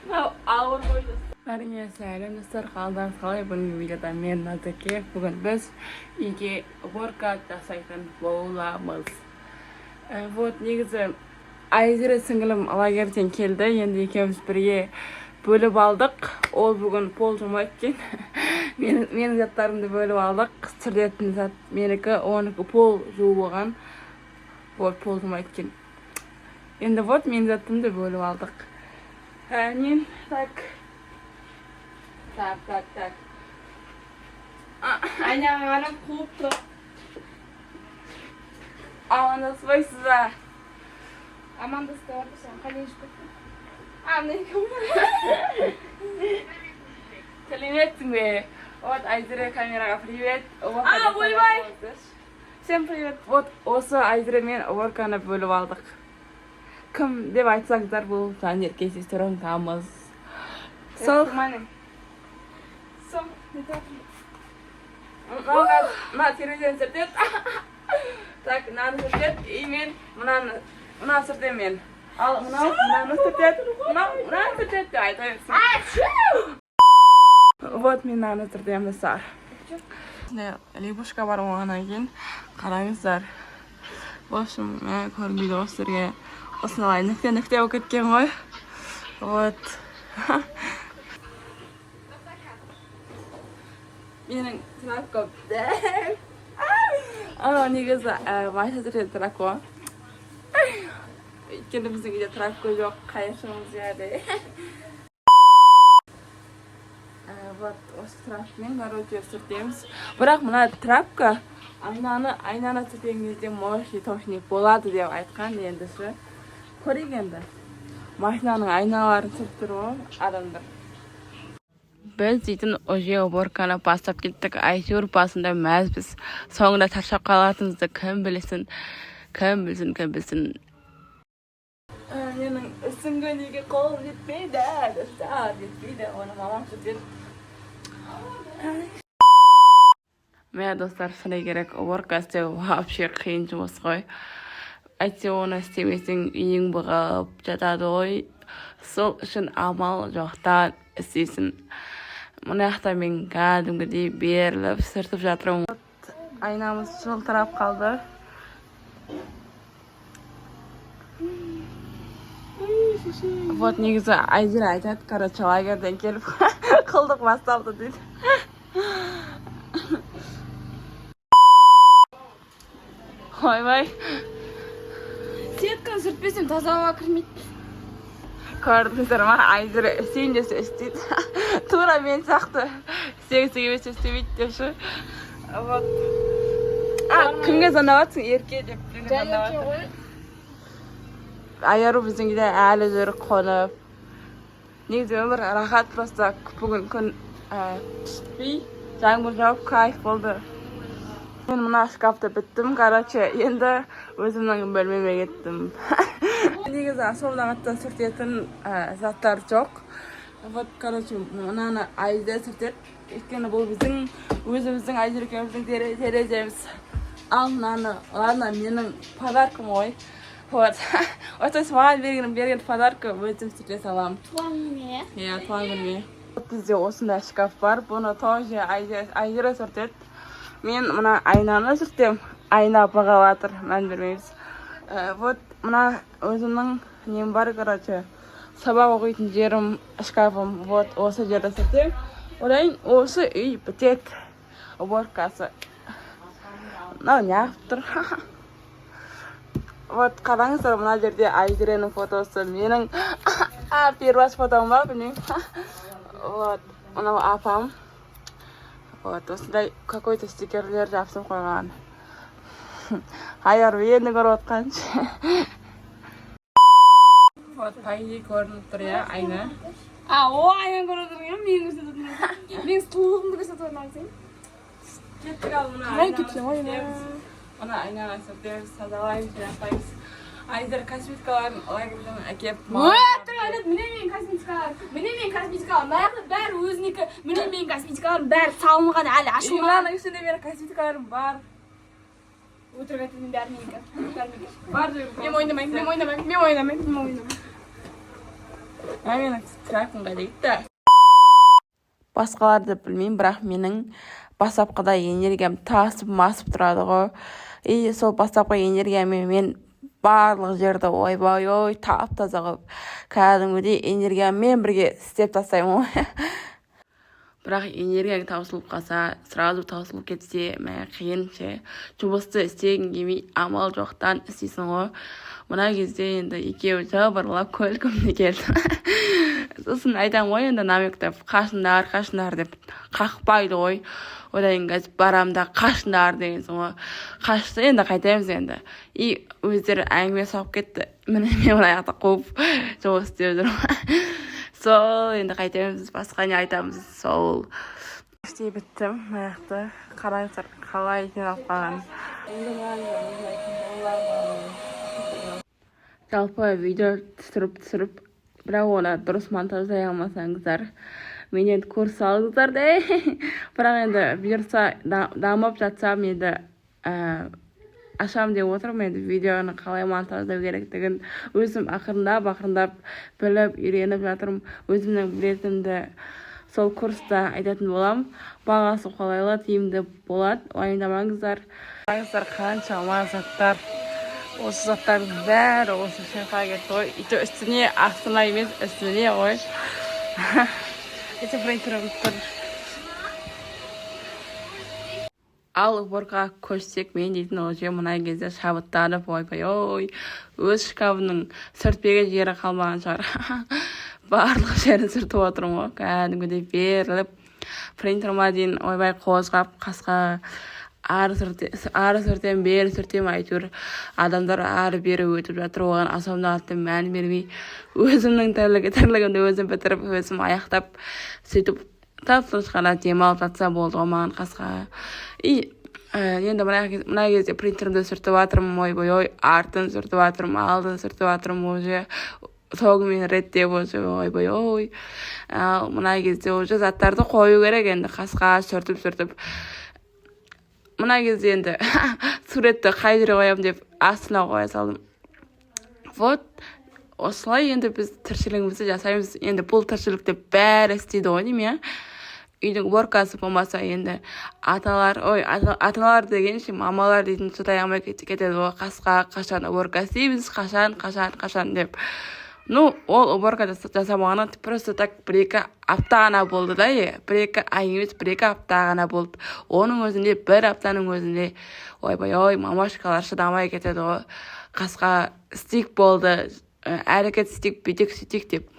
Мынау ауыр ғой. Бәріңе сәлем, достар! Қалдарыңыз қалай? Бүгінгі видеода мен, Назерке. Бүгін біз үйге уборка жасайтын боламыз. Вот негізі Айзере сіңілім лагерьден келді, енді екеуміз бірге бөліп алдық. Ол бүгін пол жумайды екен. Менің заттарымды бөліп алдық. Сүртетін зат менікі, оныкі пол жуу болған. Вот, пол жумайды екен енді. Вот, менің затымды бөліп алдық. Мен так, так, так, так. Айнаға қарап қуып тұр. Амандаспайсыз ба? Амандасты, сен қалай жүріп кеттің? А, мына сәлеметсің бе? Вот, Айзере, камераға привет. А, ойбай! Всем привет! Вот осы Айзеремен уборканы бөліп алдық. Кім деп айтсаңыздар, бұл Жанерке сестренкамыз. Сол. Сол, не так. Мына терезені сүртеді. Так, мынаны сүртеді, и мен мынаны сүртемін мен. Ал мынау мынаны сүртеді, мынау мынаны сүртеді деп айта берсін. Вот, мен мынаны сүртемін, достар. Осындай лягушка бар болғаннан кейін, қараңыздар. В общем, мә, көрінбейді ғой сіздерге. Осындай нүкте нүкте болып кеткен ғой. Вот. Менің тряпкам дәл. Анау негізі машина сүртетін тряпка ғой. Өйткені біздің үйде тряпка жоқ, қайыршымыз иә. Вот, осы тряпкамен, короче, сүртеміз. Бірақ мына тряпка айнаны сүрткен кезде мощный, точный болады деп айтқан. Енді ше, көрейік енді. Машинаның айналарын сүртіп тұр ғой адамдар. Біз дейтін уже уборканы бастап кеттік, әйтеуір басында мәзбіз, соңында шаршап қалатынымызды кім білсін, кім білсін, кім білсін. Менің үстіңгі неге қолым жетпейді, достар, жетпейді. Оны мамам сүртеді. Мә, достар, шыны керек, уборка істеу вообще қиын жұмыс қой. Әйтсе, оны істемесең, үйің бұғып жатады ғой. Сол үшін амал жоқтан істейсің. Мына жақта мен кәдімгідей беріліп сүртіп жатырмын. Айнамыз жылтырап қалды. Вот, негізі Айзере айтады, короче, лагерьден келіп құлдық басталды дейді. Ойбай! Сетканы сүртпесем, таза ауа кірмейді. Көрдіңіздер ма, Айзере істейін десе істейді. Тура мен сияқты, істегісі келмесе, істемейді деп ше. Вот, а кімге звондап жатырсың? Ерке деп біреуге звондап Жанерке жатыр. ғой. Аяру біздің үйде әлі жүр қонып. Негізі өмір рахат, просто бүгін күн түспей, жаңбыр жауып, кайф болды. Мен мына шкафты біттім, короче, енді өзімнің бөлмеме кеттім. Негізі особенно қатты сүртетін заттар жоқ. Вот, короче, мынаны Айза сүртеді, өйткені бұл біздің өзіміздің, Айза екеуміздің тереземіз. Ал мынаны, ладно, менің подаркам ғой. Вот, то есть маған берген подарка, өзім сүрте саламын. Туған күніңе. Иә, туған күніме. Бізде осындай шкаф бар, бұны тоже Айзера сүртеді. Мен мына айнаны сүртемін. Айна бұғып жатыр, мән бермейміз. Вот, мына өзімнің нем бар, короче, сабақ оқитын жерім, шкафым. Вот, осы жерде сүртемін. Одан кейін осы үй бітеді уборкасы. Мынау неғып тұр? Вот, қараңыздар, мына жерде Айзеренің фотосы, менің первый фотом ба, білмеймін. Вот, мынау апам. Вот, осындай какой то стикерлер жабысып қойған. Аяру енді көріп отқан. Вот, по идее, көрініп тұр, иә, айна. А, о, айнаны көріп отырмын, иә, мені көрсетіп отырмын. Менің сұлулығымды көрсетіп отырмын сен. Кеттік. Ал мына Қалай айнаны кеткен ғой? сүртеміз. Мына айнаны сүртеміз, тазалаймыз, жинақтаймыз. Айзер косметикаларын лагерьден әкеліп. Өтірік айтады. Міне менің косметикаларым, міне менің косметикаларым. Мына жақта бәрі өзінікі. Міне менің косметикаларым, бәрі салынған, әлі ашылмаған. Мынаның ішінде менің косметикаларым бар. Өтірік айтады, мен бәрі менікі, бәрі менікі. Бар жерім. Мен мойындамаймын, мен мойындамаймын, мен мойындамаймын, мен мойындамаймын. А менің тряпкам қайда кетті? Басқаларды білмеймін, бірақ менің бастапқыда энергиям тасып масып тұрады ғой. И сол бастапқы энергиямен мен барлық жерді, ойбай ой, тап таза қылып, кәдімгідей энергиямен бірге істеп тастаймын ғой. Бірақ энергияң таусылып қалса, сразу таусылып кетсе, мә, қиын ше. Жұмысты істегің келмей, амал жоқтан істейсің ғой. Мына кезде енді екеуі жыбырлап көлігімде келді. Сосын айтамын ғой енді намектеп: «Қашыңдар, қашыңдар», — деп. Қақпайды ғой. Одан кейін қазір барамын да, «Қашыңдар» дегенсің ғой. Қашты енді, қайтеміз енді? И өздері әңгіме соғып кетті. Міне, мен мына жақта қуып жұмыс істеп жүрмін. Сол енді, қайтеміз, басқа не айтамыз? Сол, істей біттім. Мына жақты қараңыздар, қалай жиналып қалған. Енді мынаны. Жалпы видео түсіріп түсіріп, бірақ оны дұрыс монтаждай алмасаңыздар, менен курс алыңыздар де. Бірақ енді бұйырса, дамып жатсам, енді ашамын деп отырмын. Енді видеоны қалай монтаждау керектігін өзім ақырындап ақырындап біліп, үйреніп жатырмын. Өзімнің білетінімді сол курста айтатын боламын. Бағасы қолайлы, тиімді болады, уайымдамаңыздар. Қараңыздар, қаншама заттар. Осы заттардың бәрі осы шкафқа кетті ғой. И то үстіне, астына емес, үстіне ғой. Это принтерім тұр. Ал уборкаға көшсек, мен дейтін уже мына кезде шабыттанып, ойбай ой, өз шкафының сүртпеген жері қалмаған шығар, барлық жерін сүртіп отырмын ғой кәдімгідей беріліп. Принтеріма дейін, ойбай, қозғап, қасқа, ары сүртемін, бері сүртемін, әйтеуір адамдар ары бері өтіп жатыр, оған аса қатты мән бермей, өзімнің тірлігімді өзім бітіріп, өзім аяқтап, сөйтіп тып тыныш қана демалып жатсам болды ғой маған, қасқа. И енді мына кезде принтерімді сүртіп жатырмын, ойбай ой, артын сүртіп жатырмын, алдын сүртіп жатырмын, уже тогымен реттеп, уже, ойбай ой. Ал мына кезде уже заттарды қою керек енді, қасқа, сүртіп сүртіп. Мына кезде енді суретті қай жерге қоямын деп, астына қоя салдым. Вот осылай енді біз тіршілігімізді жасаймыз. Енді бұл тіршілікті бәрі істейді ғой деймін, иә. Үйдің уборкасы болмаса, енді аталар, ой, аталар дегенше, мамалар дейтін шыдай алмай кетеді ғой, қасқа, «Қашан уборка істейміз, қашан, қашан, қашан?» — деп. Ну, ол уборка жасамағанына просто так 1-2 апта ғана болды да, е, 1-2 ай емес, 1-2 апта ғана болды. Оның өзінде, бір аптаның өзінде, ойбай ой, мамашкалар шыдамай кетеді ғой, қасқа, «Істейік, болды, әрекет істейік, бүйтейік, сөйтейік», — деп.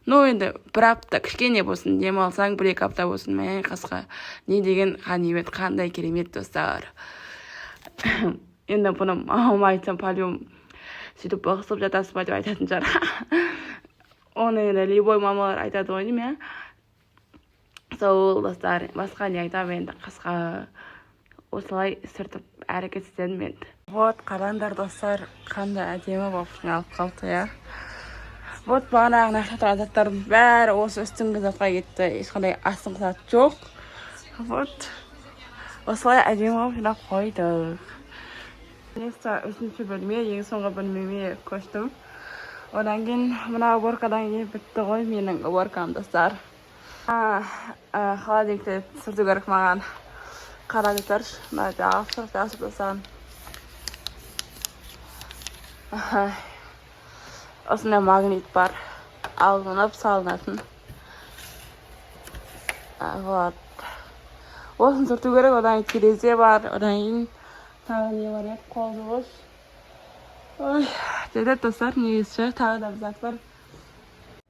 Ну, енді бір апта кішкене болсын демалсаң, 1-2 апта болсын, мә, қасқа, не деген ғанибет, қандай керемет, достар. Енді бұны мамама айтсам, по «Сөйтіп бықсып жатасыз ба?» — деп айтатын шығар. Оны енді любой мамалар айтады ғой деймін, иә. Сол, достар, басқа не айтамын енді, қасқа? Осылай сүртіп, әрекет істедім енді. Вот, қараңдар, достар, қандай әдемі болып жиналып қалды, иә. Вот, бағанағы мына жақта тұрған заттардың бәрі осы үстіңгі затқа кетті, ешқандай астыңғы зат жоқ. Вот осылай әдемі қылып жинап қойдық. Наконец-то үшінші бөлме, ең соңғы бөлмеме көштім. Одан кейін мына уборкадан кейін бітті ғой менің уборкам, достар. Холодильникті сүрту керек маған. Қараңыздаршы, мына жабысып жабысып тастаған. Аха. Осындай магнит бар, алынып салынатын. Вот, осыны сүрту керек. Одан кейін терезе бар, одан кейін тағы не бар еді? Қол жуғыш. Ой, жетеді, достар, негізі тағы да бір зат бар.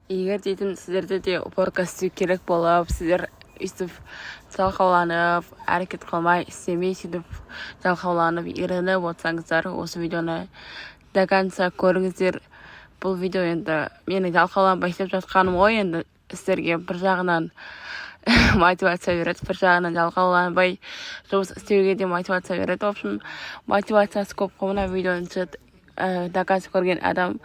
Егер дейтін сіздерде де уборка істеу керек болып, сіздер өйстіп жалқауланып, әрекет қылмай, істемей, сөйтіп жалқауланып, ерініп отырсаңыздар, осы видеоны до конца көріңіздер. Бұл видео енді менің жалқауланбай істеп жатқаным ғой. Енді сіздерге бір жағынан мотивация береді, бір жағынан жалқауланбай жұмыс істеуге де мотивация береді. В общем, мотивациясы көп қой. Мына видеоны до конца көрген адам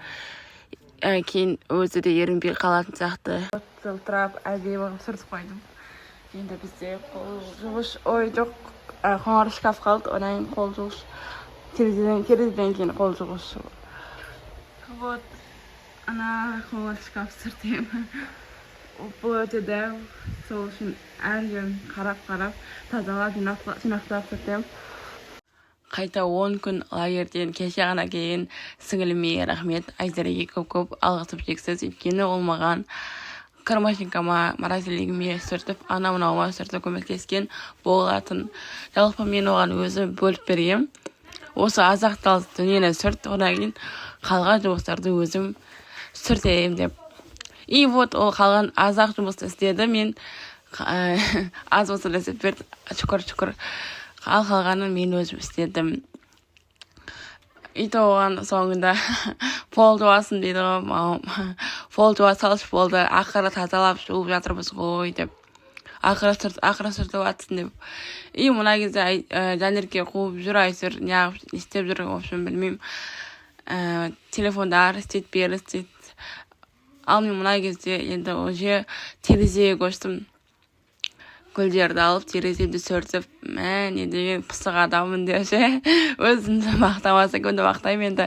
кейін өзі де ерінбей қалатын сияқты. Жылтырап, әдемі қылып сүртіп қойдым. Енді бізде қол жуғыш, ой, жоқ, қоңыр шкаф қалды. Одан кейін қол жуғыш, терезеден кейін қол жуғыш. Вот. Ана қоңыр шкаф сүртемін. Бұл өте дәу, сол үшін әр жерін қарап қарап тазалап, жинақтап сүртемін. Қайта 10 күн лагерьден кеше ғана келген сіңіліме рахмет, Айзереге көп көп алғысым шексіз, өйткені ол маған кір машинкама, морозильнигіме сүртіп, анау мынауыма сүртіп көмектескен болатын. Жалпы, мен оған өзім бөліп бергем: осы азақтал дүниені сүрт, одан кейін қалған жұмыстарды өзім сүртемін деп. И вот ол қалған аз-ақ жұмысты істеді, мен аз болса да істеп берді, шүкір, шүкір. Ал қалғанын мен өзім істедім. И то оған соңында «пол жуасың» дейді ғой мамам, «пол жуа салшы, болды, ақыры тазалап жуып жатырмыз ғой» деп, «ақыры сүрт, ақыры сүртіп жатсың» деп. И мына кезде Жанерке қуып жүр, Айсүр неғып, не істеп жүр, в общем, білмеймін, телефонда ары істейді, бері істейді. Ал мен мына кезде енді уже терезеге көштім. Гүлдерді алып, тереземді сүртіп, мә, не деген пысық адаммын деп ше. Өзімді мақтамаса, кімді мақтаймын енді?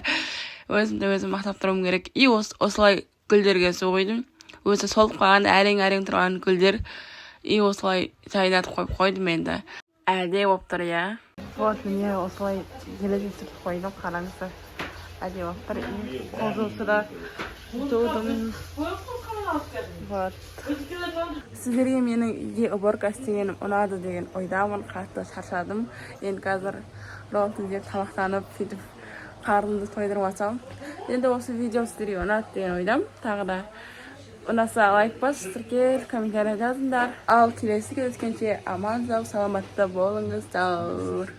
Өзімді өзім мақтап тұруым керек. И осылай гүлдерге су құйдым. Өзі солып қалған, әрең әрең тұрған гүлдер. И осылай жайнатып қойып қойдым енді. Әдемі болып тұр, иә. Вот, міне, осылай терезе сүртіп қойдым, қараңыздар, әдемі болып тұр. И қол жуысы да жудым. Вот, сіздерге менің үйде уборка істегенім ұнады деген ойдамын. Қатты шаршадым. Енді қазір роллтон жеп, тамақтанып, сөйтіп қарнымды тойдырып алсам. Енді осы видео сіздерге ұнады деген ойдамын. Тағы да ұнаса, лайк басып, тіркел, комментарий жазыңдар. Ал келесі кездескенше аман сау саламатта болыңыздар.